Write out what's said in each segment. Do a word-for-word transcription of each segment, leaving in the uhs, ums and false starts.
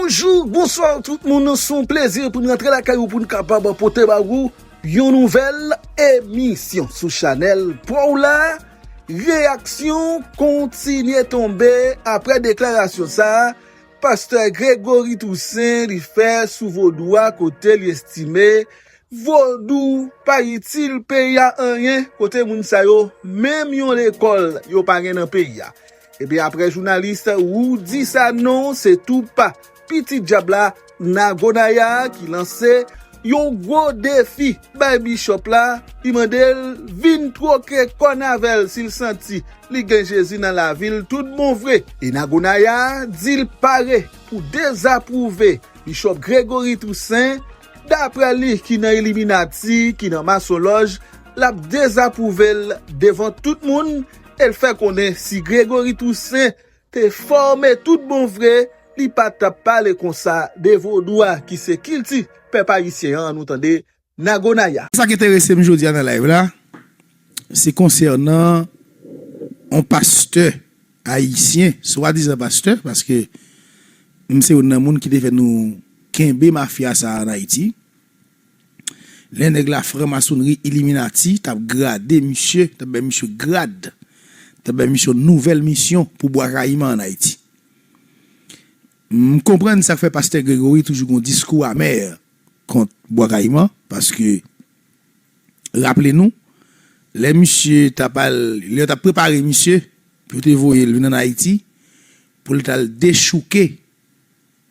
Bonjou, bonswa tout moun, se yon plezi pou n rantre lakay ou pou n kapab pote ba ou yon nouvèl emisyon sou chanèl pa w la. Reyaksyon kontinye tonbe apre deklarasyon sa a pastè Gregory Toussaint li fè sou vodou a, kote li estime vodou pa itil peyi a anyen, kote moun sa yo menm yon lekòl yo pa gen nan peyi a. Epi apre jounalis Roudy Sanon, se tou pa Pitit Dyab la, Nagonaya, ki lanse yon gwo defi bay Bishop la. Li mande l vin twoke kòn avè l si l santi li gen Jezi nan lavi l tout bon vre. E Nagonaya di l pare pou dezapwouve Bishop Gregory Toussaint, dapre li ki nan Iliminati, ki nan masonlòj, l ap dezapwouve l devan tout moun e l fè konnen si Gregory Toussaint te fòme tout bon vre, li pa t ap pale konsa de vodou a ki se kilti pèp ayisyen an, nou tande Nagonaya. Sa k enterese m jodi a nan live la, se konsènan yon pastè ayisyen, swadizan pastè, paske m se youn nan moun ki te fè nou kenbe mafya sa a ann Ayiti. Lè nèg lafranmasonri Iliminati t ap grade misye, t ap bay misye grad, t ap bay misye yon nouvèl misyon pou Bwa Kayiman ann Ayiti. M konprann sa k fè pastè Gregory toujou gen yon diskou amè kont Bwa Kayiman, paske, raple nou, lè misye t ap al, lè yo t ap prepare misye pou yo te voye l vin ann Ayiti, pou l t al dechouke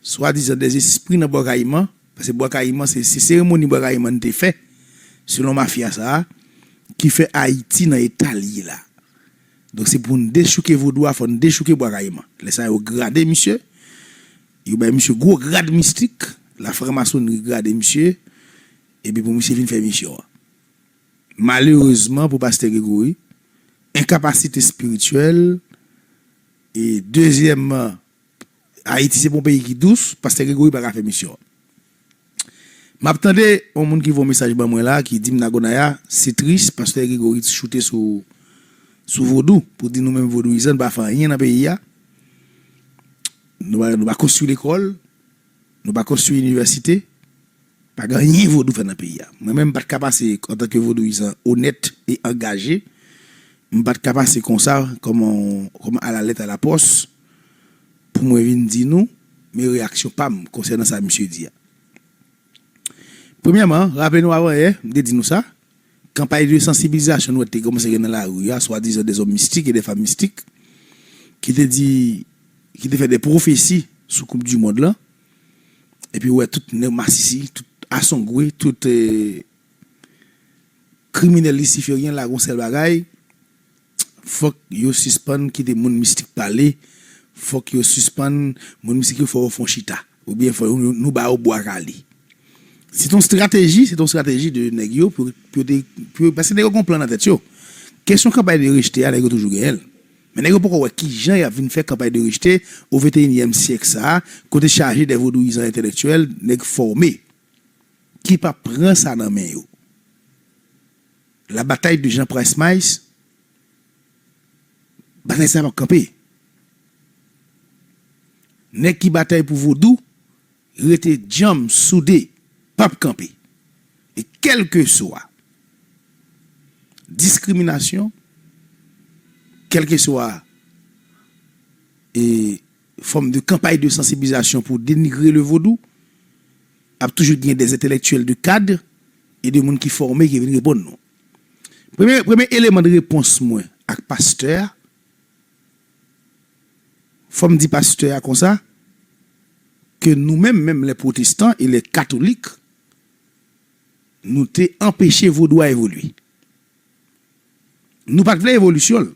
swadizan dèzespri nan Bwa Kayiman, paske Bwa Kayiman, se, se seremoni Bwa Kayiman n te fè, selon mafya sa a, ki fè Ayiti nan eta l ye la. Donk, se pou n dechouke vodou a, fò n dechouke Bwa Kayiman. Lè sa a, yo grade misye, yo bay misye gwo grad mistik, lafranmasonri grade misye, epi pou misye vin fè misyon an. Malerezman pou pastè Gregory, enkapasite espirityèl, e dezyèmman, Ayiti se pa yon peyi ki dous, pastè Gregory pa ka fè misyon an. M ap tande yon moun ki voye yon mesaj ban mwen la, ki di m Nagonaya, se tris, pastè Gregory choute sou, sou vodou, pou di nou menm vodouyizan, n pa fè anyen nan peyi a. Nou pa, nou pa konstwi lekòl, nou pa konstwi inivèsite, pa gen anyen vodou fè nan peyi a. Mwen menm, m pa t ka pase antanke vodouyizan onèt e angaje, m pa t ka pase konsa kòman, kòman alalèt alapòs, pou mwen vin di nou, men reyaksyon pa m konsènan sa misye di a. Premyèman, raple nou avan yè, m te di nou sa, kanpay de sansibilizasyon nou wè te kòmanse gen nan lari a, swadizan de zòm mistik e de fanm mistik, ki te di, ki te fè de pwofesi sou koup di mond lan, epi ou wè tout nèg masisi, tout asongwe, tout, eh, kriminèl lisiferyen la gon sèl bagay, fòk yo sispann kite moun mistik pale, fòk yo sispann moun mistik yo fè yo fè yon chita, oubyen fò yo, nou ba yo bwa kale. Se t on estrateji, se t on estrateji de nèg yo pou, pou yo te, pou yo, paske nèg yo gon plan nan tèt yo. Kesyon kanpay de rejte a, nèg yo toujou genyen l. Men nèg yo poko wè kijan y ap vin fè kanpay de rejte o venteyinyèm syèk sa a, kote chaje de vodouyizan entèlektyèl, nèg fòme, ki p ap pran sa nan men yo. La bataille de Jean Price Mars, batay sa p ap kanpe. Nèg ki batay pou vodou, rete djanm, soude, p ap kanpe. E kèlkeswa diskriminasyon, kèlkeswa, e, fòm de kanpay de sansibilizasyon pou denigre le vodou, ap toujou gen de entèlektyèl de kad e de moun ki fòme ki vin reponn nou. Premye, premye eleman de repons mwen ak pastè a, fò m di pastè a konsa, ke nou menm, menm les protestants et les catholiques, nou te anpeche vodou a evolye. Nou pa t vle evolisyon l.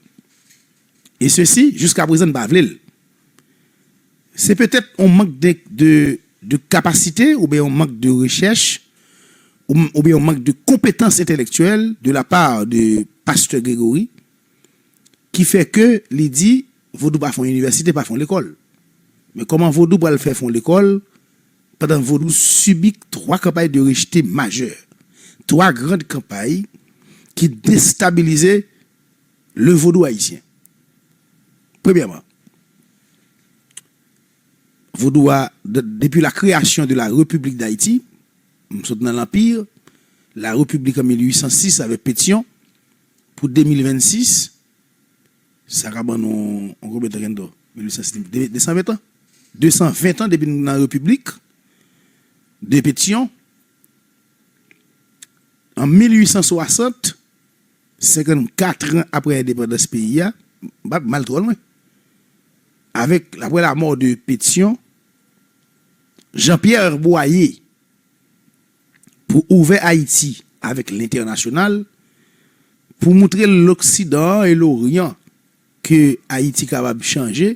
E sesi, jiska prezan, n pa vle l. Se petèt yon mank de, de, de kapasite oubyen yon mank de rechèch ou, oubyen yon mank de konpetans entèlektyèl de la part de pastè Gregory ki fè ke li di vodou pa fè yon inivèsite, pa fè yon lekòl. Men kòman vodou pral fè fè yon lekòl pandan vodou sibi twa kanpay de rejte majè, twa grand kanpay ki destabilize le vodou ayisyen. Premyèman, Vodou a, de- depuis la création de la République d'Haïti, m sot nan Lanpir, la République an mil uit san sis avèk Pétion, pou de mil venn sis, sa ka ban nou, on konbyen tan, Kento? Mil uit san sis, de- de san ven tan? De san ven tan depi nou nan Repiblik de Petyon. An mil uit san swasant, senkannkat an apre endepandans peyi a, m pa mal twò lwen. Avèk, apre la mort de Pétion, Jean-Pierre Boyer, pou ouvè Ayiti avèk lentènasyonal, pou moutre loksidan e loryan ke Ayiti kapab chanje,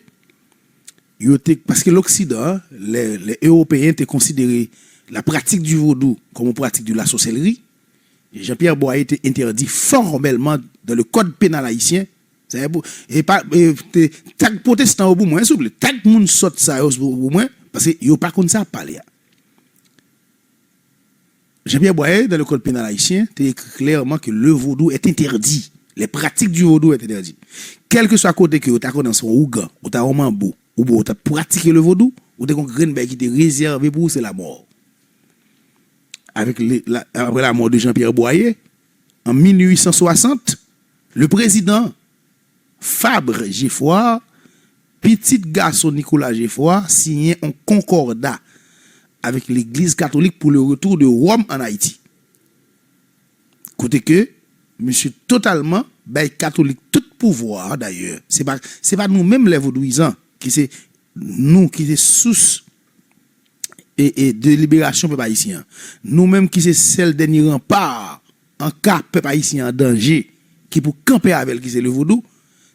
yo te, paske loksidan, lè, lè ewopeyen te konsidere la pratique du vaudou comme une pratique de la sorcellerie, Jean-Pierre Boyer te entèdi fòmèlman dans le code pénal haïtien. Sa e pou, e pa, e, te, tag pwotestan yo pou mwen, souple. Tag moun sòt sa yo pou mwen, paske yo pa konn sa ap pale a. Jean-Pierre Boyer, dans le code pénal haïtien, te ekri klèman ke le vaudou est interdit. Les pratiques du vaudou est interdit. Kèlkeswa kote ke yo ta konnen se yon ougan, ou ta yon manbo, oubyen ou ta pratike le vodou, ou te gon grenn bagay ki te rezève pou ou, se lamò. Avèk le, la, apre lamò de Jean-Pierre Boyer, an mil uit san swasant, le président Fabre Geffrard, pitit gason Nicolas Geffrard, siyen yon konkòda avèk legliz katolik pou le retour de Rome en Haïti. Kote ke misye totalman bay katolik tout pouvwa, dayè. Se pa, se pa nou menm lè vodouyizan ki se nou ki se sous e, e de liberasyon pèp ayisyen an. Nou menm ki se sèl dènye ranpa an ka pèp ayisyen an danje ki pou kanpe avè l ki se le vodou,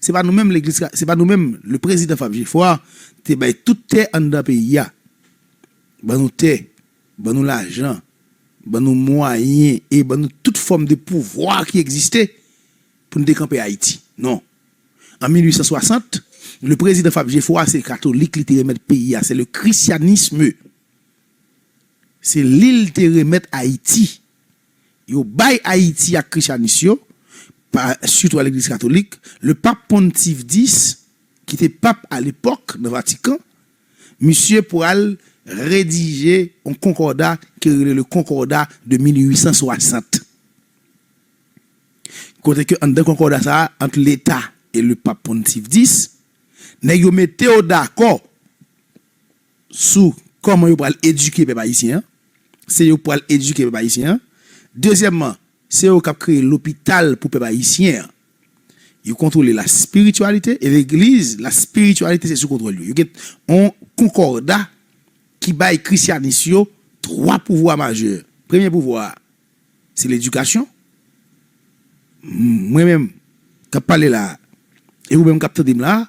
se pa nou menm legliz, se pa nou menm le président Fabre Geffrard te bay tout tè anndan peyi a. Ban nou tè, ban nou lajan, ban nou mwayen e ban nou tout fòm de pouvwa ki egziste pou n te kanpe Ayiti. Non. An mil uit san swasant, le président Fabre Geffrard, se katolik li te remèt peyi a, se le christianisme. Se li l te remèt Ayiti. Yo bay Ayiti ak krisyanis yo, pa, sitou a legliz katolik, le pape Pontife dis, ki te pap a lepòk nan Vatikan, misye pral redije yon konkòda ki rele le Concordat de mil uit san swasant. Kote ke anndan konkòda sa a, ant Leta e le pape Pontife dis, nèg yo mete yo dakò sou kòman yo pral edike pèp ayisyen an. Se yo k pral edike pèp ayisyen an. Dezyèmman, se yo k ap kreye lopital pou pèp ayisyen an. Yo kontwole la spirityalite e legliz, la spirityalite se sou kontwòl yo. Yo gen yon konkòda ki bay krisyanis yo twa pouvwa majè. Premye pouvwa a, se ledikasyon. Mwen menm k ap pale la a, e ou menm k ap tande m la a,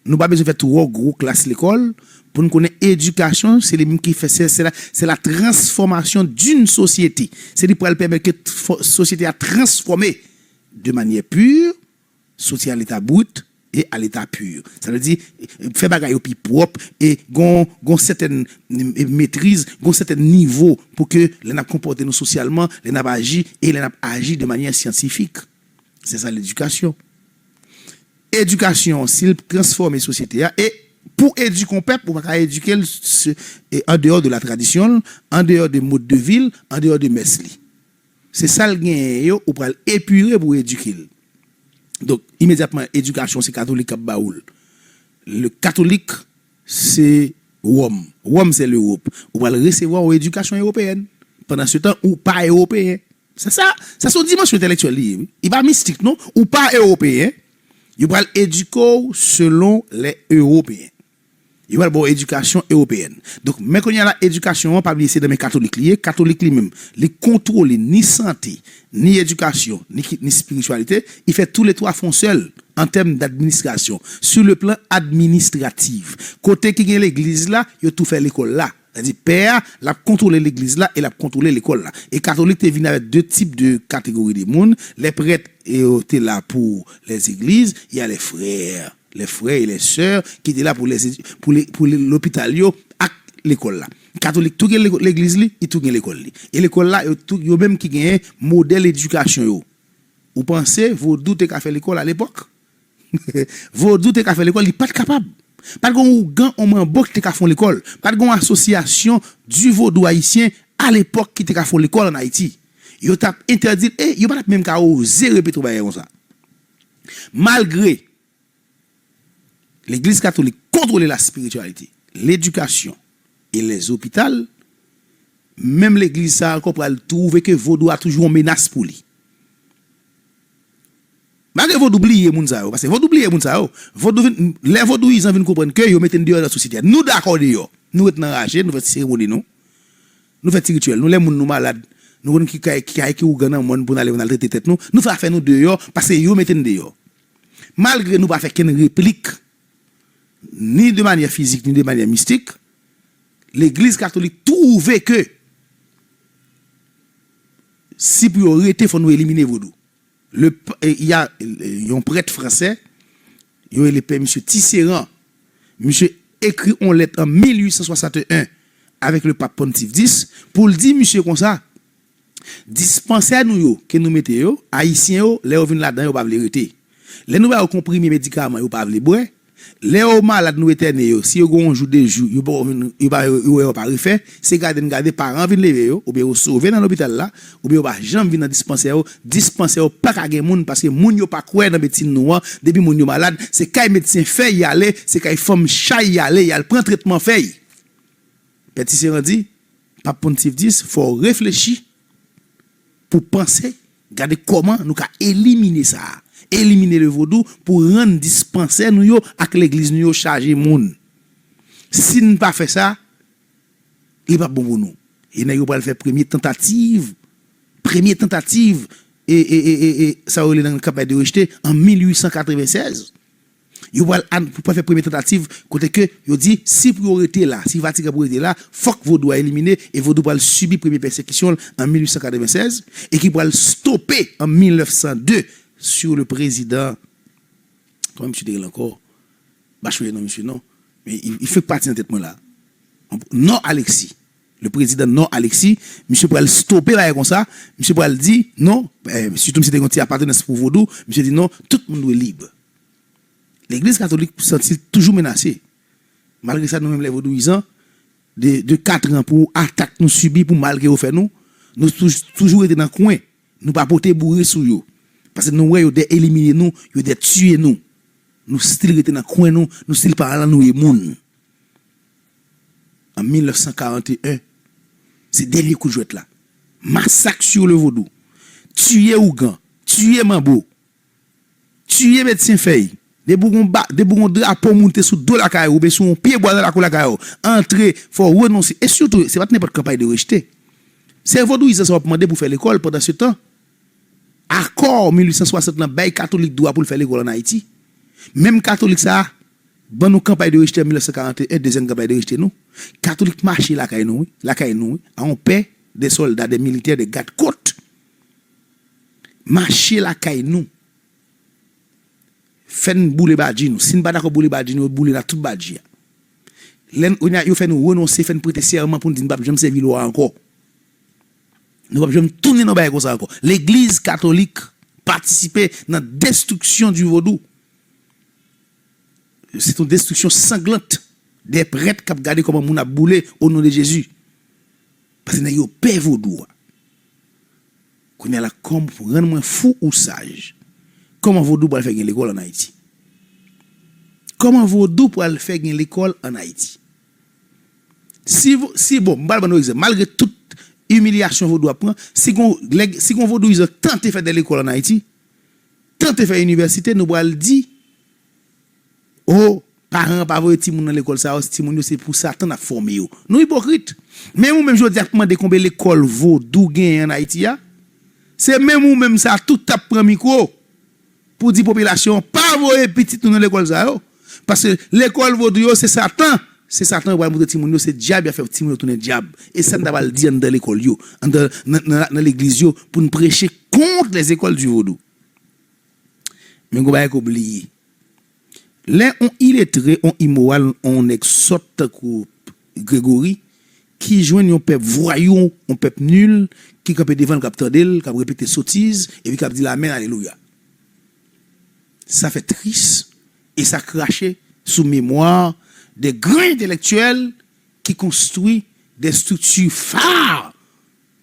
nou pa bezwen fè twò gwo klas lekòl pou n konnen edikasyon, se li menm ki fè, se, se la, c'est la transformation d'une société. Se li pral pèmèt ke fò-, sosyete a transfòme de manière pure, soti a leta brit e a leta pur. Sa vle di, fè bagay yo pi pwòp e gon, gon sètèn, e, metriz, gon sètèn nivo pou ke lè n ap konpòte nou sosyalman, lè n ap aji e lè n ap aji de manyè syantifik. Se sa ledikasyon. Edikasyon, si l transfòme sosyete a, e pou edike yon pèp, ou pa ka edike l se, e, an deyò de la tradisyon l, an deyò de mode de vie l, an deyò de mès li. Se sa l genyen yo, ou pral epire pou edike l. Donk, imedyatman, edikasyon se katolik k ap ba ou l. Le katolik, se Wòm. Wòm, se Lewòp. Ou pral resevwa yon edikasyon ewopeyèn. Pandan se tan, ou pa ewopeyen. Se sa, sa se yon dimansyon entèlektyèl li ye, wi. Li pa mistik, non. Ou pa ewopeyen. Yo pral edike w selon lè ewopeyen. Yo pral ba w edikasyon ewopeyèn. Donk, men kounye a la, edikasyon an, pa bliye, se nan men katolik li ye. Katolik li menm, li kontwole ni sante, ni edikasyon, ni ki, ni espirityalite. Li fè toulètwa fè yon sèl an tèm d'administration, sur le plan administratif. Kote ki gen legliz la, yo tou fè lekòl la. Sa di, pè a, l ap kontwole legliz la e l ap kontwole lekòl la. E katolik te vin avèk de tip de kategori de moun. Les prêtres, e, yo te la pou les églises, il y a les frères, les frères et les sœurs ki te la pou les, pou le, pou le, lopital yo ak lekòl la. Katolik tou gen le-, legliz li, li tou gen lekòl li. E lekòl la, yo tou, yo menm ki genyen modèl edikasyon yo. Ou panse vodou te ka fè lekòl alepòk? Vodou te ka fè lekòl, li pa t kapab. Pa t gen yon ougan, yon manbo ki te ka fè yon lekòl. Pa t gen yon asosyasyon di vodou ayisyen alepòk ki te ka fè yon lekòl ann Ayiti. Yo t ap entèdi l e yo pa t ap menm ka oze repete yon bagay konsa. Malgre Legliz katolik kontwole la spirityalite, ledikasyon e lèzopital, menm legliz sa a ankò pral twouve ke vodou a toujou yon menas pou li. Malgre vodou bliye moun sa yo, paske vodou bliye moun sa yo. Vodou vin, lè vodouyizan vin konprann ke yo mete n deyò nan sosyete a, nou dakò deyò. Nou ret nan raje, nou fè ti seremoni nou. Nou fè ti rityèl nou. Lè moun nou malad, nou konn ki kay, ki kay ki ougan nan mòn pou n ale, pou n al trete tèt nou. Nou fè afè nou deyò, paske yo mete n deyò. Malgre nou pa fè kenn replik, ni de manyè fizik, ni de manyè mistik, Legliz katolik twouve ke si pou yo rete, fò nou elimine vodou. Le, e, y a, e, yon prèt fransè, yo rele pè misye Tisserand. Misye ekri yon lèt an mil uit san swasanteyen avèk le pap Pontif dis pou l di misye konsa, dispansè nou yo, ke nou mete yo, ayisyen yo, lè yo vin ladan, yo pa vle rete. Lè nou ba yo konprime medikaman, yo pa vle bwè. Lè yo malad, nou entène yo, si yo gen yon jou, de jou, yo pa vin, yo pa, yo, yo wè yo pa refè, se gade n gade, paran vin leve yo, oubyen yo sove nan lopital la, oubyen yo pa janm vin nan dispansè yo. Dispansè yo pa ka gen moun, paske moun yo pa kwè nan medsin nou an. Depi moun yo malad, se kay medsen fèy y ale, se kay fanm chay y ale, y al pran tretman fèy. Pè Tisserand di, Pap Pontif dis, fò w reflechi pou panse, gade kòman nou ka elimine sa a. Elimine le vodou pou rann dispansè nou yo ak legliz nou yo chaje moun. Si n pa fè sa, li p ap bon pou nou. E nèg yo pral fè premye tantativ, premye tantativ, e, e, e, e, e sa yo rele nan kanpay de rejte an mil uit san katreven sèz. Yo pral, an, pou pral fè premye tantativ kote ke yo di si pou yo rete la, si Vatikan pou rete la, fòk vodou a elimine e vodou pral sibi premye pèsekisyon l an mil uit san katreven sèz e ki pral stope an mil nèf san de sou le prezidan, kòman misye te rele ankò? M pa sonje non misye non. Men li, li fenk pati nan tèt mwen la. Nò Alexis. Le prezidan Nò Alexis, misye pral stope bagay konsa, misye pral di non, eh, sitou misye te gen yon ti apatenans pou vodou, misye di non, tout moun dwe lib. Legliz katolik santi l toujou menase. Malgre sa, nou menm lè vodouyizan, de, de katran pou atak nou sibi, pou mal ke yo fè nou, nou touj-, toujou rete nan kwen. Nou pa pote boure sou yo. Paske nou wè yo dè elimine nou, yo dè tiye nou. Nou still rete nan kwen nou, nou still pa al annoye moun. An mil nèf san karanteyen, se dènye kout jwèt la. Masak sur le vodou. Tiye ougan, tiye manbo, tiye medsen fèy. Depi w gon ba-, depi w gon drapo moute sou do lakay ou, oubyen sou yon pye bwa nan lakou lakay ou, antre, fò w renonse. E sitou, se pa t nenpòt kanpay de rejte. Se vodouyizan sa w ap mande pou fè lekòl pandan se tan. Akò mil uit san swasant lan bay katolik dwa pou l fè lekòl ann Ayiti. Menm katolik sa a, ban nou kanpay de rejte an mil nèf san karanteyen, dezyèm kanpay de rejte nou. Katolik mache lakay nou, wi, lakay nou, wi, a yon pè, de sòlda, de militè, de gad kot. Mache lakay nou. Fè n boule badji nou. Si n pa dakò boule badji nou, yo boule n ak tout badji a. Lè n, kounye a, yo fè nou renonse, fè n prete sèman pou n di n p ap janm sèvi lwa ankò. Nou p ap janm tounen nan bagay konsa ankò. Legliz katolik patisipe nan destriksyon di vodou. Se yon destriksyon sanglant de prèt k ap gade kòman moun ap boule o non de Jezi. Paske nèg yo pè vodou a. Kounye a la, kòm pou rann mwen fou ou saj, kòman vodou pral fè gen lekòl ann Ayiti? Kòman vodou pral fè gen lekòl ann Ayiti? Si, vo-, si bon, m pral ban nou egzanp, malgre tout imilyasyon vodou ap pran, si gon, lè, si gon vodouyizan tante fè de lekòl ann Ayiti, tante fè inivèsite, nou pral di, o, paran an pa voye timoun nan lekòl sa yo, timoun yo se pou Satan n ap fòme yo. Nou ipokrit. Menm ou menm jodi a k mande konbyen lekòl vodou genyen ann Ayiti a, se menm ou menm sa tou t ap pran mikwo pou di popilasyon an pa voye pitit nou nan lekòl sa yo. Paske lekòl vodou yo se Satan. Se Satan yo pral montre timoun yo, se dyab y ap fè timoun yo tounen dyab. E sa n ta pral di anndan lekòl yo, anndan, nan, nan, nan legliz yo, pou n preche kont les écoles du vodou. Men gon bagay ke w bliye. Lè on iletre, on imoral, on nèg sòt tankou Gregory, ki jwenn yon pèp vwayou, yon pèp nil, ki kanpe devan l, k ap tande l, k ap repete sotiz, epi k ap di l amèn, alelouya. Sa fè tris, e sa krache sou memwa de gran entelektyèl ki konstwi de strikti fa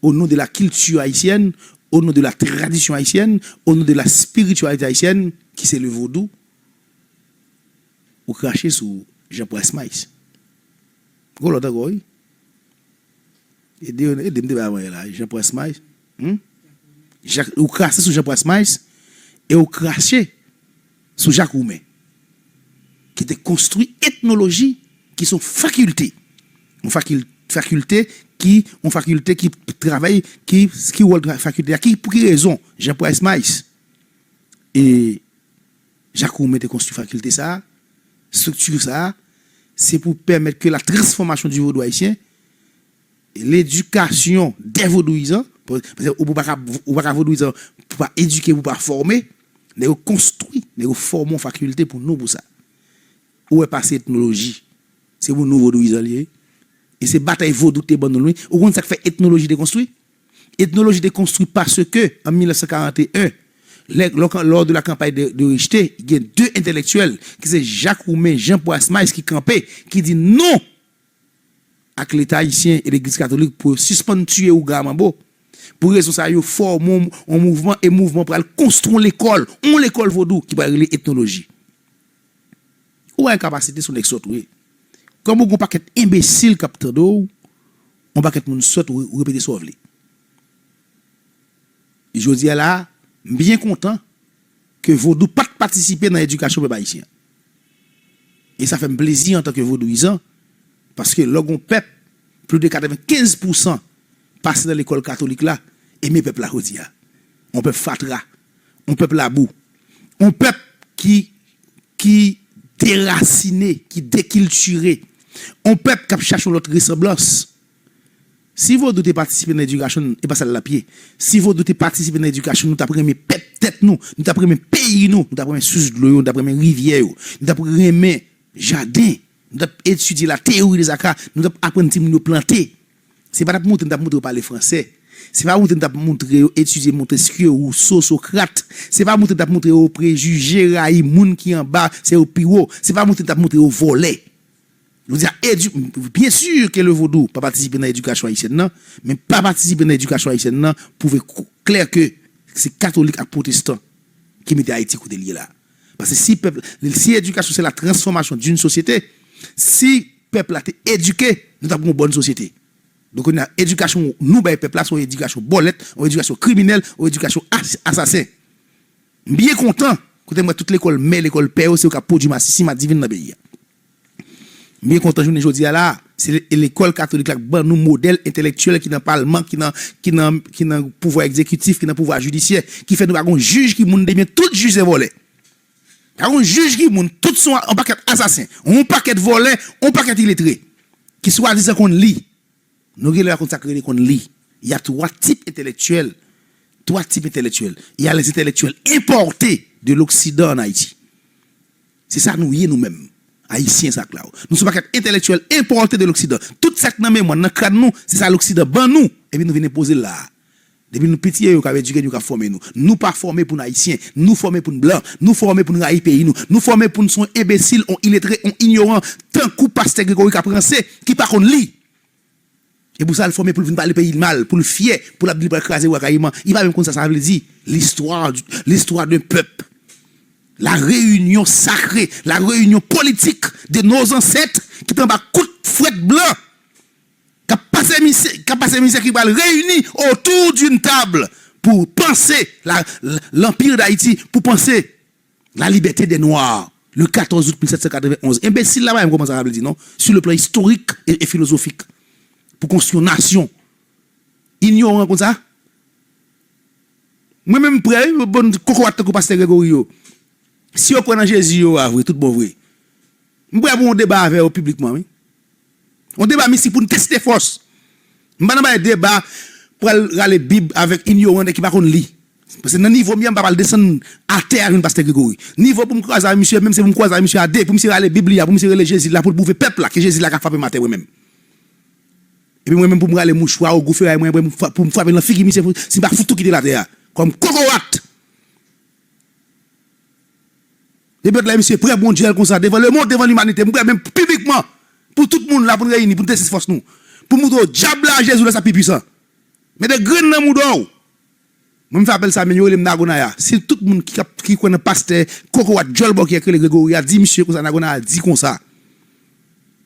o non de la kilti ayisyèn, o non de la tradisyon ayisyèn, o non de la spirityalite ayisyèn, ki se le vodou, ou krache sou Jean Price Mars. Gon lòt ankò, wi. Ede, ede m te bay avan yè la, Jean Price Mars. Hmm? Jak, ou krache sou Jean Price Mars e ou krache sou Jacques Roumain, ki te konstwi etnoloji, ki se yon fakilte. Yon fakil-, fakilte ki, yon fakilte ki travay, ki, ki wòl fakilte a, ki, pou ki rezon Jean Price Mars e Jacques Roumain te konstwi fakilte sa a, estrikti sa a, se pou pèmèt ke la transformation du vodou haïtien, l'éducation des vodouyizan, paske ou pa ka, ou pa ka vodouyizan pou pa edike, pou pa fòme, nèg yo konstwi, nèg yo fòme yon fakilte pou nou pou sa. Ou wè pase etnoloji, se pou nou vodouyizan li ye. E se batay vodou te ban nou l, wi. Ou konn sa k fè etnoloji te konstwi? Etnoloji te konstwi paske, an mil nèf san karant e en, lè, lò, lors de la campagne de, de rejeté, gen de entelektyèl, ki se Jacques Roumain, Jean Price Mars, ki kanpe, ki di non ak Leta ayisyen e Legliz Katolik pou yo sispann tiye ouga a manbo. Pou rezon sa, yo fòme yon, yon mouvman, e mouvman pral konstwi yon lekòl, yon lekòl vodou ki pral rele etnoloji. Ou wè kapasite se yon nèg sòt ou ye. Kòm ou gon pakèt enbesil k ap tande w, yon pakèt moun sòt, ou, ou repete sa w vle. Jodi a la, m byen kontan ke vodou pa t patisipe nan edikasyon pèp ayisyen an. E sa fè m plezi antanke vodouyizan, paske lè w gon pèp, plis de katrevenkenz pousan pase nan lekòl katolik la, e men pèp la jodi a. Yon pèp fatra, yon pèp labou, yon pèp ki, ki derasine, ki dekiltire, yon pèp k ap chache yon lòt resanblans. Si vodou te patisipe nan edikasyon n, e pa sa l ap ye. Si vodou te patisipe nan edikasyon n, nou t ap renmen pèp tèt nou, nou t ap renmen peyi nou, nou t ap renmen sous dlo yo, nou t ap renmen rivyè yo, nou t ap renmen jaden, nou t ap etidye la théorie des Aka, nou t ap aprann timoun yo plante. Se pa t ap montre n t ap montre yo pale fransè. Se pa montre n t ap montre yo etidye Montesquieu, Rousseau, Socrate. Se pa montre n t ap montre yo prejije, rayi moun ki anba, se yo pi wo. Se pa montre n t ap montre yo vòlè. Jodi a, edu-, byen si ke le vodou pa patisipe nan edikasyon ayisyèn nan, men pa patisipe nan edikasyon ayisyèn nan pwouve k-, klè ke se katolik ak pwotestan ki mete Ayiti kote l ye la. Paske si pèp, si éducation c'est la transformation d'une société, si pèp la te edike, nou t ap gen yon bòn sosyete. Donk, kounye a, edikasyon nou bay pèp la, se yon edikasyon bòlèt, yon edikasyon kriminèl, yon edikasyon as-, asasen. M byen kontan, kote m wè tout lekòl mè, lekòl pè yo, se yo k ap pwodui masisi madivin nan peyi a. M byen kontan jounen jodi a la, se le-, lekòl katolik la k ban nou modèl entelektyèl ki nan palman, ki nan, ki nan, ki nan pouvwa egzekitif, ki nan pouvwa jidisyè, ki fè nou pa gon jij ki moun, debyen tout jij se vòlè. Pa gon jij ki moun, tout se yon pakèt asasen, yon pakèt vòlè, yon pakèt iletre, ki swadizan konn li. Nou gen lè a konn sa k rele konn li. Il y a trois types intellectuels. Trois types intellectuels. Il y a les intellectuels importés de l'Occident en Haïti. Se sa nou ye nou menm, Ayisyen sa k la yo. Nou se yon pakèt entelektyèl enpòte de l'Occident. Tout sa k nan memwa n, nan kràn nou, se sa l'Occident ban nou. Epi nou vin enpoze l la a. Depi nou piti, e yo k ap edike n, yo k ap fòme nou. Nou pa fòme pou n Ayisyen. Nou fòme pou n blan. Nou fòme pou n rayi peyi nou. Nou fòme pou n se yon enbesil, yon iletre, yon inyoran, tankou pastè Gregory k ap ranse, ki pa konn li. E pou sa, l fòme pou l vin pale peyi l mal, pou l fyè, pou l ap di l pral kraze Wa Kayiman. Li pa menm konn sa sa vle di, l'histoire du, l'histoire d'un peuple. La réunion sacrée, la réunion politique de nos ancêtres ki t anba kout frèt blan, k ap pase mizè, k ap pase mizè, ki pral reyini autour d'une table pou panse la, l'Empire d'Haïti, pou panse la liberté des Noirs, le quatorze août mil sept cent quatre-vingt-onze. Enbesil la pa menm konprann sa sa vle di, non. Sur le plan historique et, et philosophique. Pou konstwi yon nasyon. Inyoran konn sa. Mwen menm m prè, wi, bann kokorat tankou pastè Gregory yo. Si yo kwè nan Jezi yo a vre, tout bon vre. M prè pou yon deba avè yo piblikman, wi. Yon deba mistik pou n teste fòs. M pa nan bay deba pral rale Bib avèk inyoran, nèg ki pa konn li. Paske nan nivo m ye a, m pa pral desann atè a jwenn pastè Gregory. Nivo pou m kwaze avèk misye, menm se pou m kwaze avèk misye a de, pou misye rale Bib li a, pou misye rele Jezi la, pou l pwouve pèp la ke Jezi la ka frape m atè mwen menm. Epi mwen menm pou m rale mouchwa, ogou feray mwen, pou m fra-, pou m frape l nan figi misye, pou, si m pa fout tou kite l atè a. Kòm kokorat! Depi lòt la, misye prè mondyal konsa, devan lemonn, devan limanite. M prè menm piblikman pou tout moun la, pou n reyini, pou n teste fòs nou. Pou n moutre w dyab la, Jezi la, sa pi pwisan. Mete grenn nan mouda w. Mwen, m fè apèl sa, men yo rele m Nagonaya. Si tout moun ki, k ap, ki kwè nan pastè, kokorat, djòl bòkyè, k rele Gregory a, di misye konsa, Nagonaya di konsa.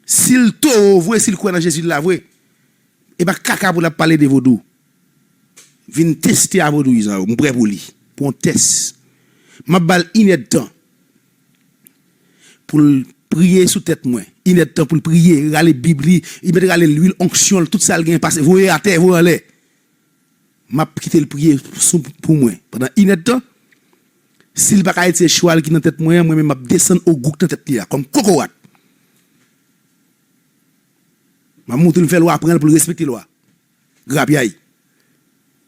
Si l towo vre, si l kwè nan Jezi la vre, e pa kaka pou l ap pale de vodou. Vin teste a vodouyizan yo, m prè pou li. Pou yon tès. M ap ba l inèdtan pou l priye sou tèt mwen. Inèdtan pou l priye, rale Bib li, li mèt rale lwil onksyon l, tout sa l gen pase, voye atè, voye anlè. M ap kite l priye sou, pou mwen pandan inèdtan. Si l pa ka retire chwal ki nan tèt mwen an, mwen menm m ap desann ogouk nan tèt li a, kòm kokorat. M ap montre l, m fè lwa pran l pou l respekte lwa. Grapyay.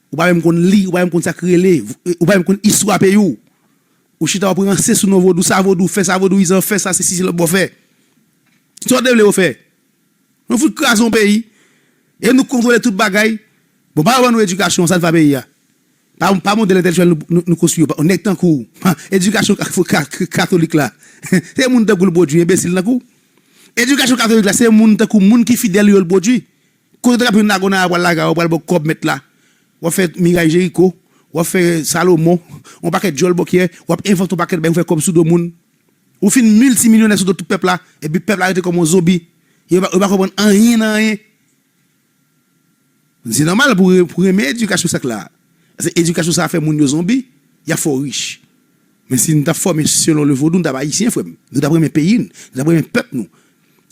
Ou pa menm konn li, ou pa menm konn sa k rele, ou pa menm konn istwa peyi w. Ou chita w ap ranse sou non vodou, sa vodou fè, sa vodouyizan fè, sa se si se lòt bò fè. Sa w te vle yo fè? Nou fout kraze yon peyi. E nou k kontwole tout bagay. Bon, pa yo ban nou edikasyon, sa n fè peyi a. Pa, pa modèl entèlektyèl nou, nou, nou konstwi yo. Nèg tankou w. Edikasyon ka-, ka-, katolik la. Se moun tankou l pwodui, enbesil tankou w. Edikasyon katolik la, se moun tankou moun ki fidèl yo l pwodui. Kote w t ap jwenn Nagonaya pral lage a, w pral ba w kòb mèt la. W ap fè miray Jeriko, w ap fè Salomon, yon pakèt djòl bòkyè, w ap envante yon pakèt bagay pou fè kòb sou do moun. Ou fin miltimilyonè sou do tout pèp la, epi pèp la rete kòm yon zonbi. Yo pa, yo pa konprann anyen nan anyen. Se nòmal pou, pou renmen edikasyon sa k la. Paske edikasyon sa a fè moun yo zonbi, y ap fè w rich. Men si n t ap fòme selon le vodou, n t ap ayisyen, frè m. Nou t ap renmen peyi n, nou t ap renmen pèp nou.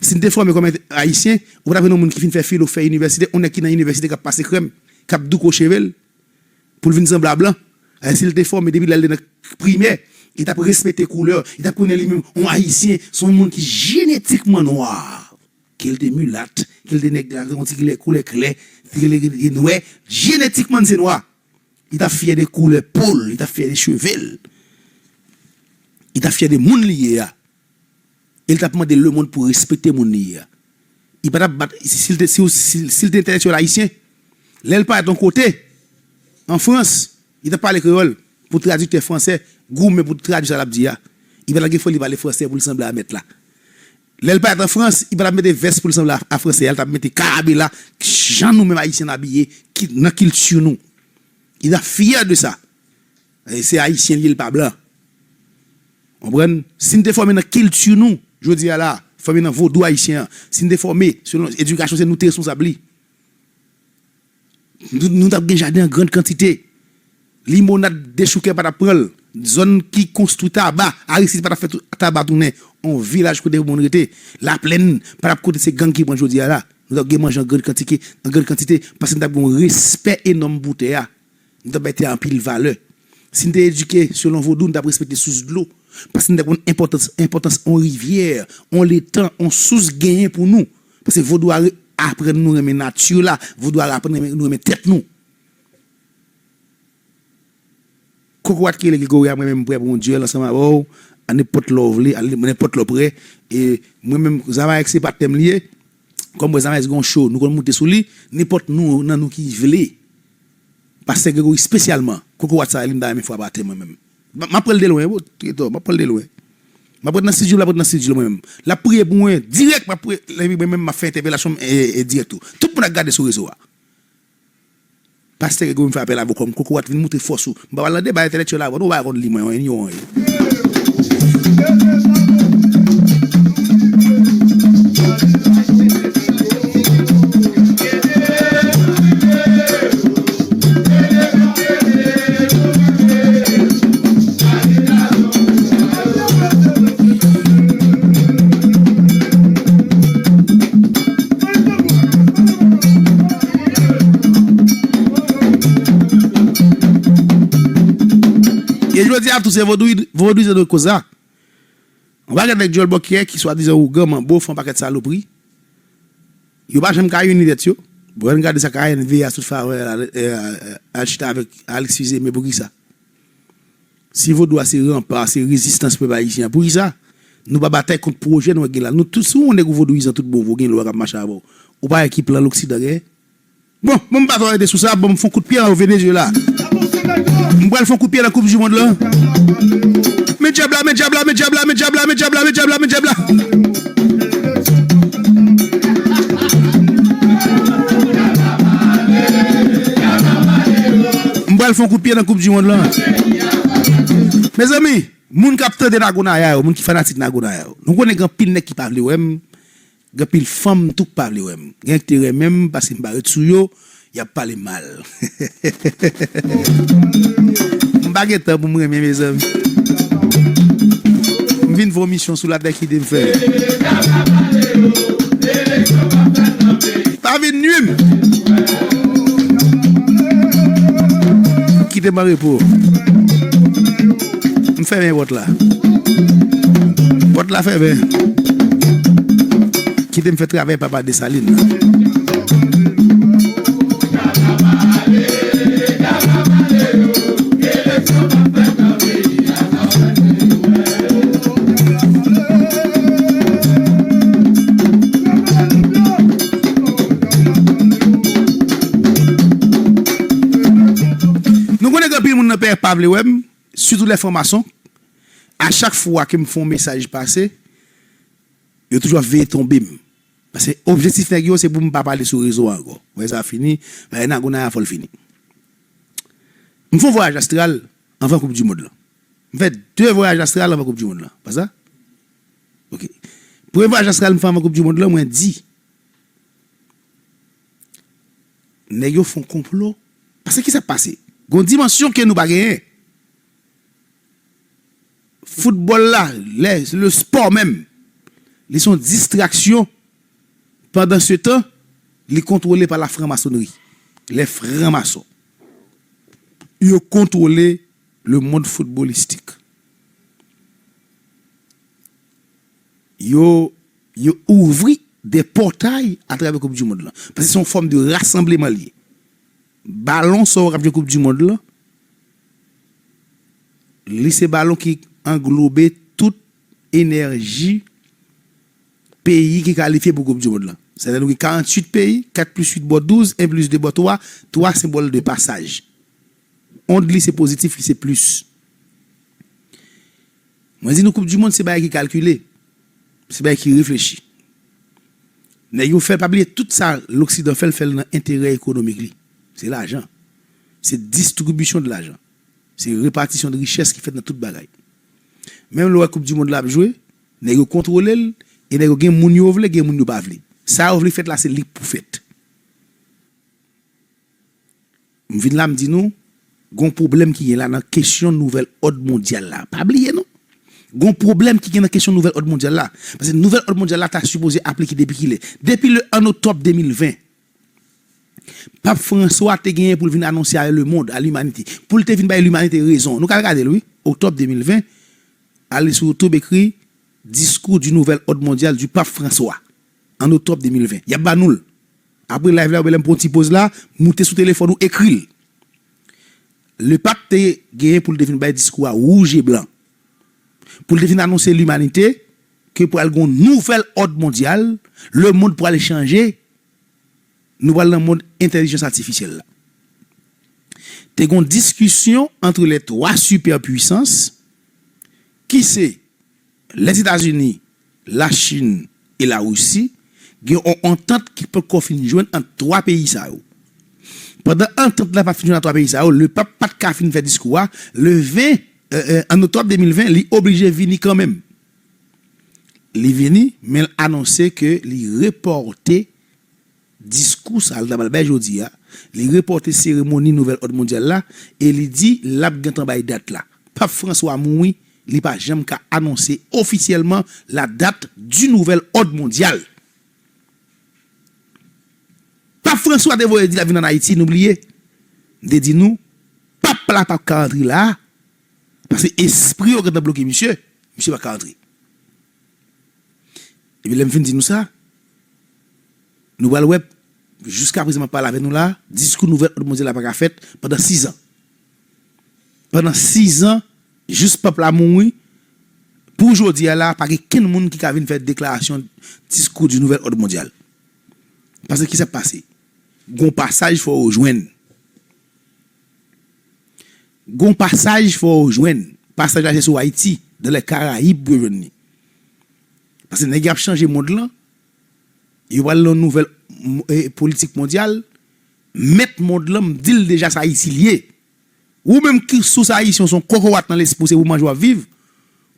Si n te fòme kòm ayisyen, ou pa t ap jwenn yon moun ki fin fè filo, fè inivèsite, yon nèg ki nan inivèsite k ap pase krèm, k ap douko cheve l, pou l vin sanble a blan. E si l te fòme depi lè l te nan primè, li t ap respekte koulè, li t ap konnen li menm, yon ayisyen, se yon moun ki jenetikman nwa. Ke l te milat, ke l te nèg la, yon ti koulè, koulè klè, ke l te nwè, jenetikman l se nwa. Li t ap fyè de koulè po l, li t ap fyè de cheve l. Li t ap fyè de moun li ye a. E l t ap mande lemonn pou respekte moun li ye a. Li pa t ap bat, si, si l te, si, si, si l te entèlektyèl ayisyen, lè l parèt yon kote, an Frans, li t ap pale kreyòl pou tradiktè fransè goumen pou tradui sa l ap di a. Li pa t ap gen foli pale fransè pou l sanble a mèt la. Lè l parèt an Frans, li pa t ap mete vès pou l sanble a, a fransè a, li t ap mete karabela, jan nou menm ayisyen n abiye, ki, nan kilti nou. Li t ap fyè de sa. E se ayisyen li ye, li pa blan. Konprann? Si n te fòme nan kilti nou, jodi a la, fòme nan vodou ayisyen an, si n te fòme selon edikasyon, se nou te responsab li. Nou, nou t ap gen jaden an grann kantite. Limonad dechoukè pa t ap pran l. Zòn ki konstwi taba, Aristid pa t ap fè tou-, taba tounen yon vilaj kote moun rete. Laplèn pa t ap kote se gang ki pran jodi a la. Nou t ap gen manje an grann kantike, an grann kantite, paske nou t ap gen yon respè enòm pou tè a. Nou t ap bay tè a anpil valè. Si n te edike selon vodou, nou t ap respekte sous dlo. Paske nou t ap konn enpòtans, enpòtans yon rivyè, yon letan, yon sous genyen pou nou. Paske vodou a re-, aprann nou renmen nati la, vodou a aprann renmen, nou renmen tèt nou. Kokorat ki rele Gregory a, mwen menm m prè pou yon dyèl ansanm avè w, a nenpòt lè w vle, a nenpòt lè w prè. E mwen menm, Zamaex se patnè m li ye. Kòm mwen Zamaex gen yon show, nou konn moute sou li, nenpòt nou nan nou ki vle. Pastè Gregory espesyalman, kokorat sa a, li m ta renmen frape atè mwen menm. M, m ap pran l de lwen, wi, Trezò, m ap pran l de lwen. M ap ret nan estidyo, l ap ret nan estidyo mwen menm. L ap priye pou mwen, dirèk, m ap priye, epi mwen menm, m ap fè entèpelasyon m, e, e, dirèk tou. Tout moun ap gade sou rezo a. Pastè Gregory, m fè apèl avè w kòm kokorat, vin moutre fòs ou. M pa pral nan deba entèlektyèl avè w, non, ou pa konn li mwen, yon ignoran w ye. E jodi a tou se vodou, vodou se de koz la. Yon pakèt nèg djòl bòkyè ki swadizan ougan, manbo, fè yon pakèt salopri. Yo pa janm ka ini tèt yo. Bon, ann gade sa K N V A sot fè avè, e, e, al chita avèk Alex Fils-Aimé, poukisa? Si vodou a se ranpa, se rezistans pèp ayisyen an, poukisa nou pa batay kont pwojè nou gen la? Nou tout, si w yon nèg ou vodouyizan tout bon, ou gen lwa k ap mache avè w. Ou pa wè ki plan loksidan genyen? Bon, bon, m pa twò rete sou sa, bon, m fè yon kout pye nan Venezuela. M pral fè yon kout pye nan Koup di Mond lan. Men dyab la, men dyab la, men dyab la, men dyab la, men dyab la, men dyab la, men dyab la. M pral fè yon kout pye nan Koup di Mond lan. Mezanmi, moun k ap tande Nagonaya yo, moun ki fanatik Nagonaya yo, nou konnen gen anpil nèg ki pa vle wè m, gen anpil fanm tou k pa vle wè m. Gen ki te renmen m paske m parèt sou yo, y ap pale m mal. M pa gen tan pou m renmen, mezanmi. M vin fè yon misyon sou latè, kite m fè. Pa vin nwi m. Kite m an repo. M fèmen pòt la. Pòt la fèmen. Kite m fè travay papa Desalin nan. Nou konnen gen anpil moun nan P F pa vle wè m, sitou lè franmason. A chak fwa ke m fè yon mesaj pase, yo toujou ap veye tonbe m. Paske objektif nèg yo, se pou m pa pale sou rezo a ankò. Wè sa fini, bagay Nagonaya fò l fini. M fè yon vwayaj astral anvan Koup di Mond lan. M fè de vwayaj astral anvan Koup di Mond lan. Pa sa? Ok. Premye vwayaj astral m fè anvan Koup di Mond lan, mwen di, nèg yo fè yon konplo. Paske ki sa k pase? Gon dimansyon ke nou pa genyen. Foutbòl la, lè, le sport menm, li se yon distraksyon. Pandan se tan, li kontwole pa la franmasonri. Les francs-maçons. Yo kontwole le monde footballistique. Yo, yo ouvri de pòtay atravè Koup di Mond lan. Paske se yon fòm de rasanbleman li ye. Balon sa yo k ap jwe Koup di Mond lan, li se balon ki anglobe tout enèji peyi ki kalifye pou Koup di Mond lan. Sètadi nou gen karanntuit peyi, kat plis uit ba w douz, en plis de ba w twa, twa senbòl de pasaj. Ond li se pozitif, li se plis. Mwen di nou Koup di Mond se bagay ki kalkile, se bagay ki reflechi. Nèg yo fè, pa bliye tout sa Loksidan fè, l fè l nan enterè ekonomik li. Se lajan. Se distribisyon de lajan. Se repatisyon de richès ki fèt nan tout bagay. Menm lè w wè Koup di Mond la ap jwe, nèg yo kontwole l, e nèg yo gen moun yo vle, gen moun yo pa vle. Sa yo vle fèt la, se li k pou fèt. M vin la, m di nou, gon pwoblèm ki gen la nan kesyon nouvèl òd mondyal la. Pa bliye non. Gon pwoblèm ki gen nan kesyon nouvèl òd mondyal la. Paske nouvèl òd mondyal la ta sipoze aplike depi kilè? Depi le un octobre deux mille vingt. Pap Franswa te genyen pou l vin anonse a lemond, a limanite. Pou l te vin bay limanite rezon. Nou ka al gade l, wi. Oktòb de mil ven, ale sou YouTube, ekri Discours du Nouvel Ordre Mondial du Pape François, en octobre deux mille vingt. Y ap ba nou l. Apre live la, oubyen lè m pran yon ti poz la, moute sou telefòn ou, ekri l. Lepap te genyen pou l te vin bay diskou a wouj e blan. Pou l te vin anonse limanite ke pral gen yon nouvèl òd mondyal, lemond pral chanje, nou pral nan mond entèlijans atifisyèl la. Te gen yon diskisyon ant les trois superpuissances, ki se Lèzetazini, Lachin e Larisi, gen yon antant ki poko fin jwenn ant twa peyi sa yo. Pandan antant la pa t fin jwenn ant twa peyi sa yo, Lepap pa t ka fin fè diskou a, le ven, euh, euh, an oktòb de mil ven, li oblije vini kanmenm. Li vini, men l anonse ke li repòte diskou sa a l ta pral bay jodi a, li repòte seremoni nouvèl òd mondyal la, e li di l ap gentan bay dat la. Pap Franswa mouri, li pa janm ka anonse ofisyèlman la date du nouvel ordre mondial. Pap Franswa te voye di l ap vin ann Ayiti, nou bliye. M te di nou, pap la p ap ka antre la a, paske espri yo gentan bloke misye, misye pa ka antre. Epi lè m fin di nou sa, nou pral wè, jiskaprezan m ap pale avè nou la, diskou nouvèl òd mondyal la pa ka fèt pandan sizan. Pandan sizan, jis pèp la mouri, pou jodi a la, pa gen kenn moun ki ka vin fè deklarasyon diskou di nouvèl òd mondyal. Paske kisa k pase? Gon pasaj fò yo jwenn. Gon pasaj fò yo jwenn. Pasaj la se sou Ayiti. Dans les Caraïbes pou yo jwenn li. Paske nèg y ap chanje mond lan, yo pral nan nouvèl m- e, politik mondyal, mèt mond lan, m di l deja se Ayiti l ye. Ou menm ki sou sa Ayisyen, w se yon kokorat nan lespri w, se pou manje w ap viv.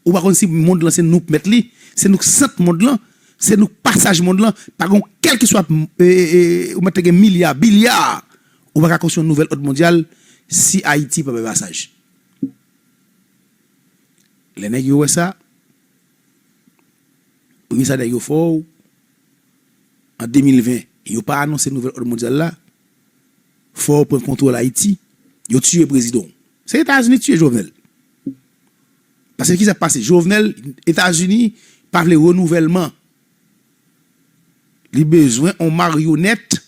Ou pa konn si mond lan se nou k mèt li, se nou k sant mond lan, se nou k pasaj mond lan, pa gen kèlkeswa, e, e, e, ou mèt te gen milya, bilya, ou pa ka konstwi yon nouvèl òd mondyal si Ayiti pa bay pasaj. Lè nèg yo wè sa, premye sa nèg yo fè w, an de mil ven, yo pa anonse nouvèl òd mondyal la, fò yo pran kontwòl Ayiti, yo tiye prezidan w. Se Etazini ki tiye Jovenel. Paske kisa k pase? Jovenel, Etazini pa vle renouvèlman. Li bezwen yon maryonèt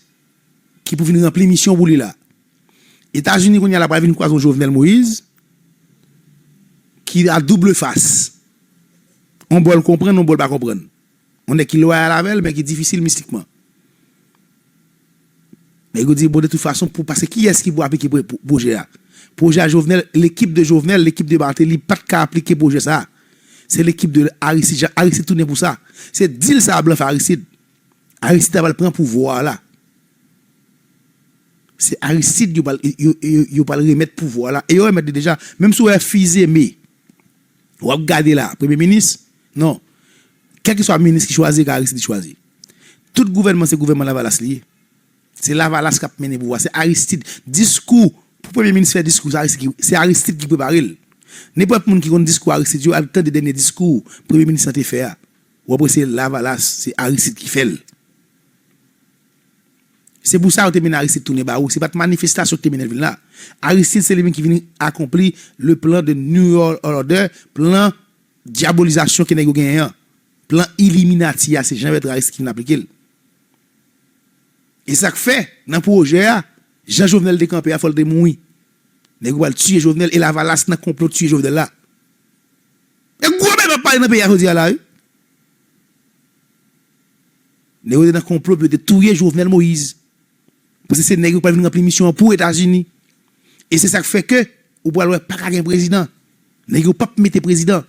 ki pou vin ranpli misyon pou li la. Etazini kounye a la pral vin kwaze yon Jovenel Moïse ki a double face. Yon bò l konprann, yon bò l pa konprann. Yon nèg ki lwayal avè l, men ki difisil mistikman. Nèg yo di, bon, de tout fason, pou, paske kiyès ki pou aplike pwo- pwo- pwojè a? Pwojè a Jovenel, lekip de Jovenel, lekip de Martelly pa t ka aplike pwojè sa a. Se lekip de Aristide, Jean Aristide tounen pou sa. Se dil sa a blan fè Aristide. Aristide ta pral pran pouvwa a la. Se Aristide yo pral, yo, yo, yo pral remèt pouvwa a la. E yo remèt li deja. Menm si w wè Fils-Aimé, w ap gade la, premye minis, non. Kèlkeswa minis ki chwazi, e ka Aristide chwazi. Tout gouvènman, se gouvènman Lavalas li ye. Se Lavalas k ap mennen pouvwa. Se Aristide. Diskou, pou premye minis fè diskou, se Aristide ki, se Aristide ki prepare l. Nenpòt moun ki konn diskou Aristide yo, al tande dènye diskou premye minis lan te fè a. W ap wè se Lavalas, se Aristide ki fè l. Se pou sa yo te mennen Aristide tounen bawo. Se pa t manifestasyon ki te mennen l vin la. Aristide se li menm ki vin akonpli le plan de New World Order, plan dyabolizasyon ke nèg yo genyen an. Plan Illuminati a, se Jean Bertrand Aristide ki vin aplike l. E sa k fè, nan pwojè a, jan Jovenel te kanpe a, fò l te mouri. Nèg yo pral tiye Jovenel e Lavalas nan konplo tiye Jovenel la. E gwo bagay ap pale nan peyi a jodi a la, wi. Nèg yo te nan konplo pou yo te touye Jovenel Moïse. Paske se nèg yo k pral vin ranpli misyon an pou Etazini. E se sa k fè ke ou pral wè pa ka gen prezidan. Nèg yo p ap mete prezidan.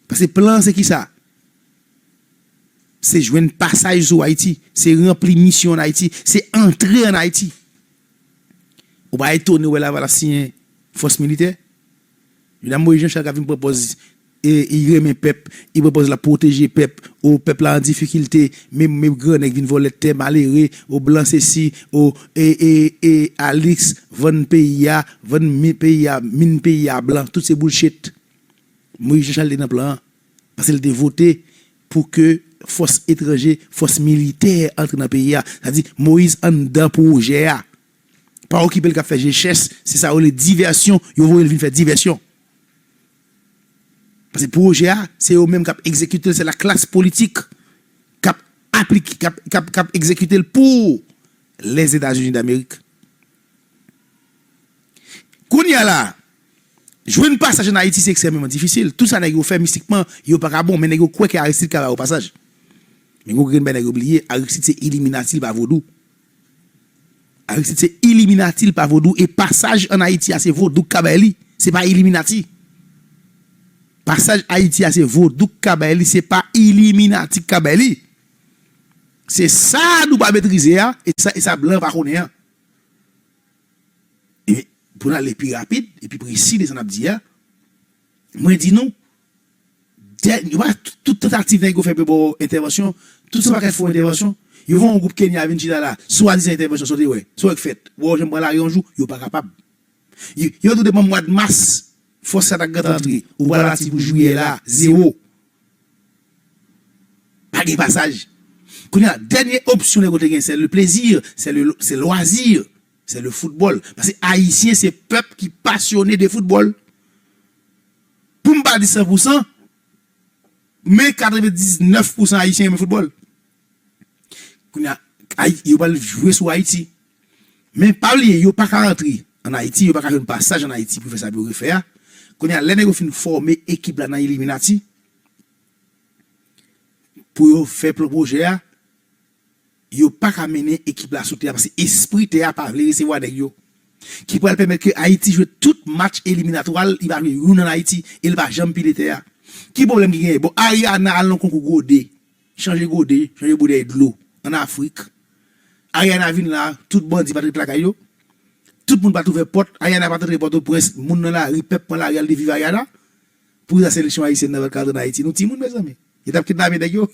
Paske plan an se kisa? Se jwenn pasaj sou Ayiti, se ranpli misyon ann Ayiti, se antre ann Ayiti. Ou pa etone wè Lavalas siyen fòs militè? Medam Moïse Jean Charles ka vin pran pòz e, li renmen pèp, li pran pòz l ap pwoteje pèp, o pèp la an difikilte, men, men grannèg vin vòlè tè malere, o blan sesi, o e, e, e Alix vann peyi a, vann mi- peyi a, min peyi a blan, tout se bullshit. Moïse Jean Charles te nan plan an. Paske l te vote pou ke fòs etranje, fòs militè antre nan peyi a. Sa di, Moïse anndan pwojè a. Pa okipe l k ap fè jechès, se sa yo rele divèsyon, yo voye l vin fè divèsyon. Paske pwojè a, se yo menm k ap egzekite l, se laklas politik k ap aplike, k ap, k ap, k ap egzekite l pou Lèzetazini Damerik. Kounye a la, jwenn pasaj ann Ayiti se ekstrèmeman difisil. Tout sa nèg yo fè mistikman, yo pa ka bon, men nèg yo kwè ke Aristide ka ba yo pasaj. Men gon grenn bagay nèg yo bliye, Aristide se Iliminati, li pa vodou. Aristide se Iliminati, li pa vodou, e pasaj ann Ayiti a se vodou k ka bay li, se pa Iliminati. Pasaj Ayiti a se vodou k ka bay li, se pa Iliminati k ka bay li. Se sa nou pa metrize a, e sa, e sa blan pa konnen an. E pou n ale pi rapid e pi presi de sa n ap di a, mwen di nou, dè- yo pa tout tantativ nèg yo fè pou yo ba w entèvansyon, tout sa pakèt fo entèvansyon, yo voye yon gwoup Kenya vin chita la, swadizan entèvansyon, sa w te wè, sa w wè k fèt, w wè yo janm pran lari yon jou, yo pa kapab. Yo, yo tou depi mwa d mas, fòs sa t ap gentan antre, ou pral pati pou jiyè la, zewo. Pa gen pasaj. Kounye a, dènye opsyon nèg yo te gen, se le plaisir, se le, se loisir, se le football. Paske Ayisyen se pèp ki pasyone de foutbòl. Pou m pa di san pou san, men katrevendiznèf pou san Ayisyen renmen foutbòl. Kounye a, Ay- yo pral jwe sou Ayiti. Men pa bliye, yo pa ka rantre ann Ayiti, yo pa ka jwenn pasaj ann Ayiti pou fè sa pou yo fè a. Kounye a, lè nèg yo fin fòme ekip la nan Iliminati, pou yo fè plan pwojè a, yo pa ka mennen ekip la sou tè a, paske espri tè a pa vle resevwa nèg yo. Ki pral pèmèt ke Ayiti jwe tout match eliminatwa l, li pa jwe youn ann Ayiti, e l pa janm pile tè a. Ki pwoblèm ki genyen? Bon, Ariana al nan konkou gode, chanje gode, chanje boutèy dlo ann Afrik. Ariana vin la, tout bandi pa t ret lakay yo. Tout moun pa t ouvè pòt, Ariana pa t antre Pòtoprens, moun nan lari, pèp pran lari al di viv Ariana. Pou sa seleksyon ayisyèn nan pral ka antre ann Ayiti. Nou timoun, mezanmi. Yo t ap kidnape nèg yo.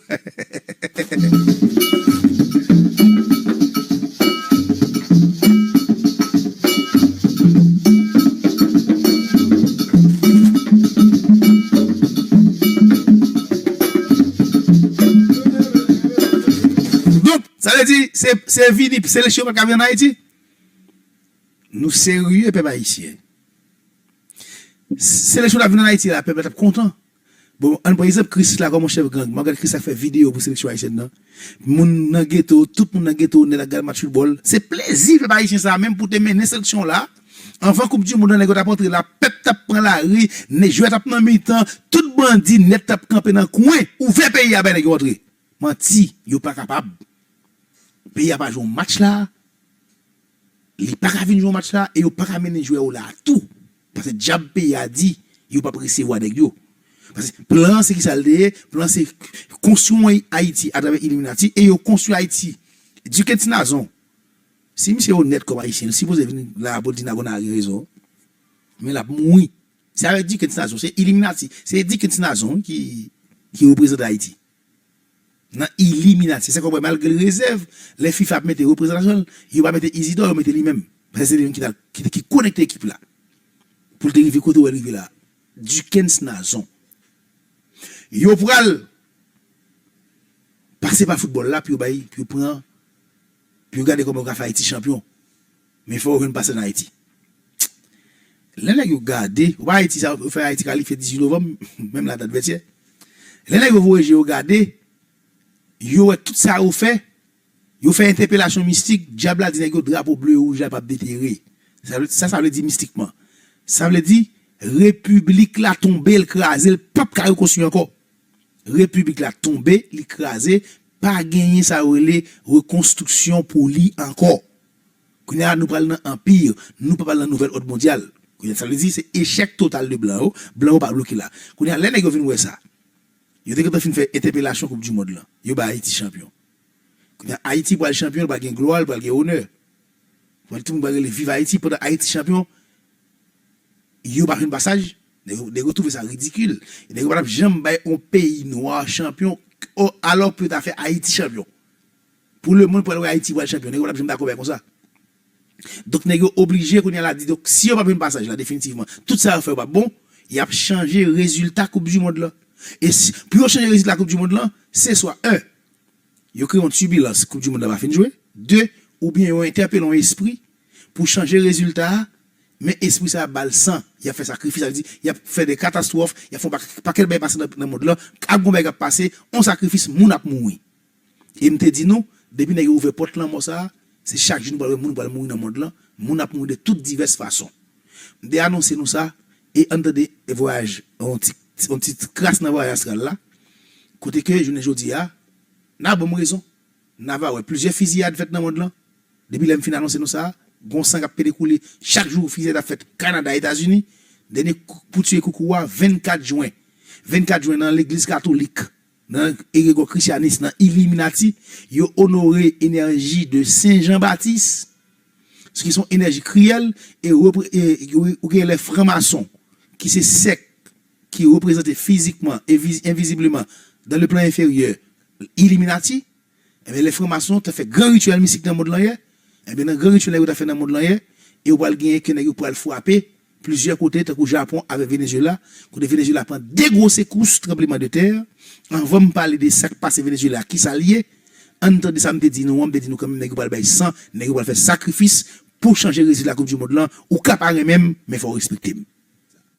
Donk, sa vle di, se, se vini, seleksyon pa ka vin ann Ayiti? Nou serye, pèp ayisyen? Seleksyon ta vin ann Ayiti la, pèp la t ap kontan. Bon, ann pran egzanp Chris la kòm yon chèf gang. Mwen gade Chris la fè videyo pou seleksyon ayisyèn nan. Moun nan geto, tout moun nan geto nèt ap gade match foutbòl. Se plezi pèp ayisyen sa a menm pou te mennen seleksyon la. Anvan Koup di Mond lan, nèg yo t ap antre la, pèp t ap pran lari, nèg jwè t ap nan mitan, tout bandi nèt t ap kanpe nan kwen, ouvè peyi a bay nèg yo antre. Manti, yo pa kapab. Peyi a pa jwe yon match la. Li pa ka vin jwe yon match la e yo pa ka mennen jwè yo la tou. Paske dyab peyi a di yo p ap resevwa nèg yo. Paske plan an se kisa l te ye? Plan an se konstwi yon Ayiti atravè Illuminati e yo konstwi Ayiti. Dickens Nazon, si misye onèt kòm ayisyen, li sipoze vin la pou l di Nago Nari rezon. Men l ap mouri. Se avèk Dickens Nazon, se Illuminati, se Dickens Nazon ki, ki reprezante Ayiti. Nan Illuminati, se sa k fè w wè malgre l rezèv, lè FIFA ap mete reprezantasyon l, yo pa mete Isidor, yo mete li menm. Paske se li menm ki, ta, ki, ki konekte ekip la. Pou l te rive kote w wè l rive la. Dickens Nazon. Yo pral pase pa foutbòl la pou yo bay, pou yo pran, pou yo gade kòman yo ka fè Ayiti chanpyon. Men fò yo jwenn pase nan Ayiti. Lè nèg yo gade, ou pa Ayiti sa, yo fè Ayiti kalifye dizuit novanm, menm la dat vètyè. Lè nèg yo voye je yo gade, yo wè tout sa yo fè, yo fè entèpelasyon mistik, dyab la di nèg yo drapo ble e wouj la p ap detere. Sa, sa, sa vle di mistikman. Sa vle di, repiblik la tonbe, l kraze, l p ap ka rekonstwi ankò. Repiblik la tonbe, li kraze, pa genyen sa yo rele rekonstriksyon pou li ankò. Kounye a, nou pral nan anpi, nou pa pral nan nouvèl òd mondyal. Kounye a, sa vle di, se echèk total de blan yo, blan yo pa bloke la. Kounye a, lè nèg yo vin wè sa, yo te gentan fin fè entèpelasyon Koup di Mond lan, yo bay Ayiti chanpyon. Kounye a, Ayiti pral chanpyon, li pral gen glwa, li pral gen onè. Pral tout moun pral rele viv Ayiti, pandan Ayiti chanpyon, yo pa jwenn pasaj. Nèg yo, nèg yo twouve sa ridikil. E nèg yo pa t ap janm bay yon peyi nwa chanpyon, o, alò pou yo ta fè Ayiti chanpyon. Pou lemonn pral wè Ayiti pral chanpyon, nèg yo pa t ap janm dakò bay konsa. Donk, nèg yo oblije kounye a la di, donk, si yo p ap jwenn pasaj la definitivman, tout sa yo fè yo p ap bon, y ap chanje rezilta Koup di Mond lan. E si, pou yo chanje rezilta Koup di Mond lan, se swa, en, yo kreye yon tibilans, Koup di Mond la pa fin jwe. De, oubyen yo entèpele yon espri pou chanje rezilta a, men espri sa a ba l san, y ap fè sakrifis, sa vle di, y ap fè de katastwòf, y ap fè yon pa-, pakèt bagay pase nan, nan mond lan, ap gon bagay k ap pase, yon sakrifis, moun ap mouri. E m te di nou, depi nèg yo ouvè pòt lanmò sa a, se chak jou nou pral wè moun pral mouri nan mond lan, moun ap mouri de tout divès fason. M te anonse nou sa, e ann tande vwayaj, yon ti, yon ti kras nan vwayaj astral la, kote ke jounen jodi a, n a ban m rezon. N a va wè plizyè fiziyad fèt nan mond lan. Depi lè m fin anonse nou sa, gon san k ap pede koule chak jou, fiziyad ap fèt Kanada, Etazini. Dènye kou, pou tiye koukou a, vennkat jen. Vennkat jen nan legliz katolik, nan egregò krisyanis, nan Iliminati, yo onore enèji de Sen Jan Batis, ki se yon enèji kriyèl, e repre-, e, ou, ou gen lè franmason, ki se sèk ki reprezante fizikman, enviz-, envizibleman, dans le plan inférieur, Iliminati, Ebyen, lè franmason ta fè gran rityèl mistik nan mond lan yè. Ebyen, nan gran rityèl nèg yo ta fè nan mond lan yè, e ou pral genyen ke nèg yo pral frape plizyè kote, tankou Japon avèk Venezuela, kote Venezuela pran de gwo sekous, tranbleman de tè. Anvan m pale de sa k pase Venezuela, ki sa l ye, ann tande sa m te di nou an, m te di nou kanmenm nèg yo pral bay san, nèg yo pral fè sakrifis pou chanje rezilta Koup di Mond lan. Ou ka pa renmen m, men fò w respekte m.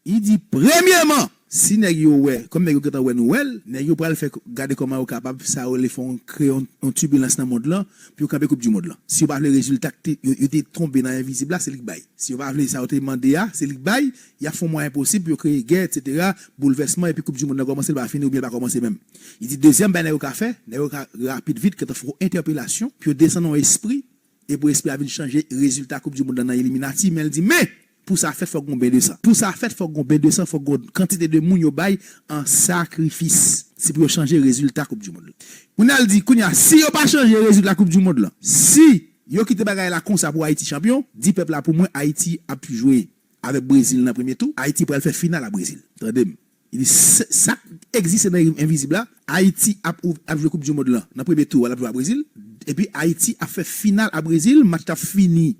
Li di, premyèman, si nèg yo wè, kòm nèg yo gentan wè nou wè l, nèg yo pral fè k-, gade kòman yo kapab, sa yo rele fè yon, kreye yon, yon tibilans nan mond lan, pou yo kanpe Koup di Mond lan. Si yo pa vle rezilta k te, yo, yo te tonbe nan envizib la, se li k bay. Si yo pa vle sa yo te mande a, se li k bay, y ap fè yon mwayen posib pou yo kreye gè, etsetera, boulvèsman, epi Koup di Mond lan kòmanse, li pa fini oubyen li pa kòmanse menm. Li di, dezyèm bagay nèg yo ka fè, nèg yo ka rapid vit, gentan fè yon entèpelasyon, pou yo desann yon espri, e pou espri a vin chanje rezilta Koup di Mond lan nan Iliminati, men l di, men, Pou sa fèt, fòk gon ben de san. Pou sa fèt, fòk gon ben de san, fòk gon kantite de moun yo bay an sakrifis. Se pou yo chanje rezilta Koup di Mond la. Kounye a l di, kounye a, si yo pa chanje rezilta Koup di Mond la, si yo kite bagay la konsa pou Ayiti chanpyon, di pèp la pou mwen, Ayiti ap jwe avèk Brezil nan premye tou, Ayiti pral fè final a Brezil. Tande m. Li di, se- sa k egziste nan envizib la, Ayiti ap, ap jwe Koup di Mond la nan premye tou, l ap jwe a Brezil, epi Ayiti ap fè final a Brezil, match la ap fini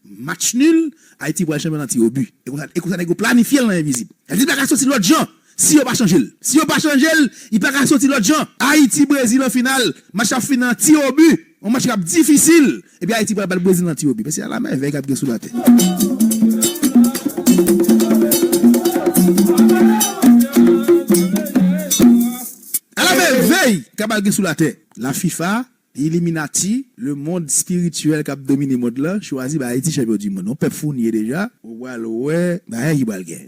match nul, Ayiti pral chanpyon nan ti o bi. E konsa, e konsa nèg yo planifye l nan envizib. Li pa ka soti lòt jan si yo pa chanje l. Si yo pa chanje l, li pa ka soti lòt jan. Ayiti, Brezil an final, match la ap fini nan ti o bi. Yon match k ap difisil. Epi Ayiti pral bat Brezil nan ti o bi. Mesye, ala mèvèy k ap gen sou latè. Ala mèvèy k ap gen sou latè. La FIFA, Illuminati, le mond espirityèl k ap domine mond lan, chwazi bay Ayiti chanpyon di mond. Yon pèp founi ye deja, ou pral wè bagay ki pral gen.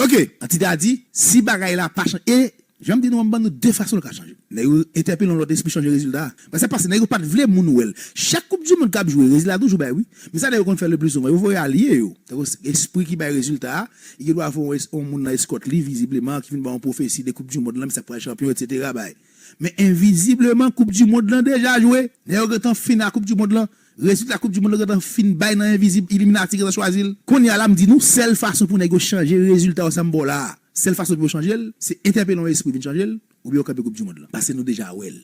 Ok, antite a di, si bagay la pa chanje, e jan m di nou, m ban nou de fason l ka chanje. Nèg yo entèpele yon lòt espri chanje rezilta a. Paske sa pase, nèg yo pa t vle moun wè l. Chak Koup di Mond k ap jwe, rezilta toujou bay, wi. Men sa nèg yo konn fè le pli souvan, yo voye alye yo. Tankou espri ki bay rezilta a, li gen dwa voye yon es- yon moun nan eskòt li, vizibleman, ki vin ba yon pwofesi de Koup di Mond lan, men sa k pral chanpyon, etsetera, bay. Men envizibleman, Koup di Mond lan deja jwe. Nèg yo gentan fin a Koup di Mond lan. Rezilta Koup di Mond lan gentan fin bay nan envizib, Illuminati gentan chwazi l. Kounye a la, m di nou, sèl fason pou nèg yo chanje rezilta yo sa m ba w la a, sèl fason pou yo chanje l, se entèpele yon espri vin chanje l, oubyen yo kanpe Koup di Mond lan. Paske nou deja wè l.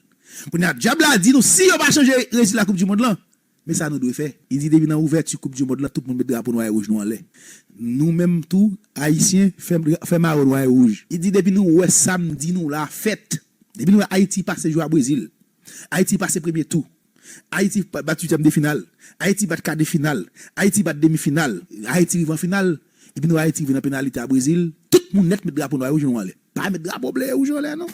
Kounye a, dyab la di nou, si yo pa chanje rezilta Koup di Mond lan, men sa nou dwe fè. Li di, depi nan ouvèti Koup di Mond lan, tout moun met drapo nwa e wouj nou anlè. Nou menm tou, Ayisyen, fè, fè mawo nwa e wouj. Li di, depi nou wè sa m di nou la fèt, depi nou wè Ayiti pase jou a Brezil, Ayiti pase premye tou, Ayiti pa- bat uityèm de final, Ayiti bat ka de final, Ayiti bat demi final, Ayiti rive an final, epi nou wè Ayiti rive nan penalite a Brezil, tout moun nèt met drapo nwa e wouj nou anlè. Pa met drapo ble e wouj anlè, non.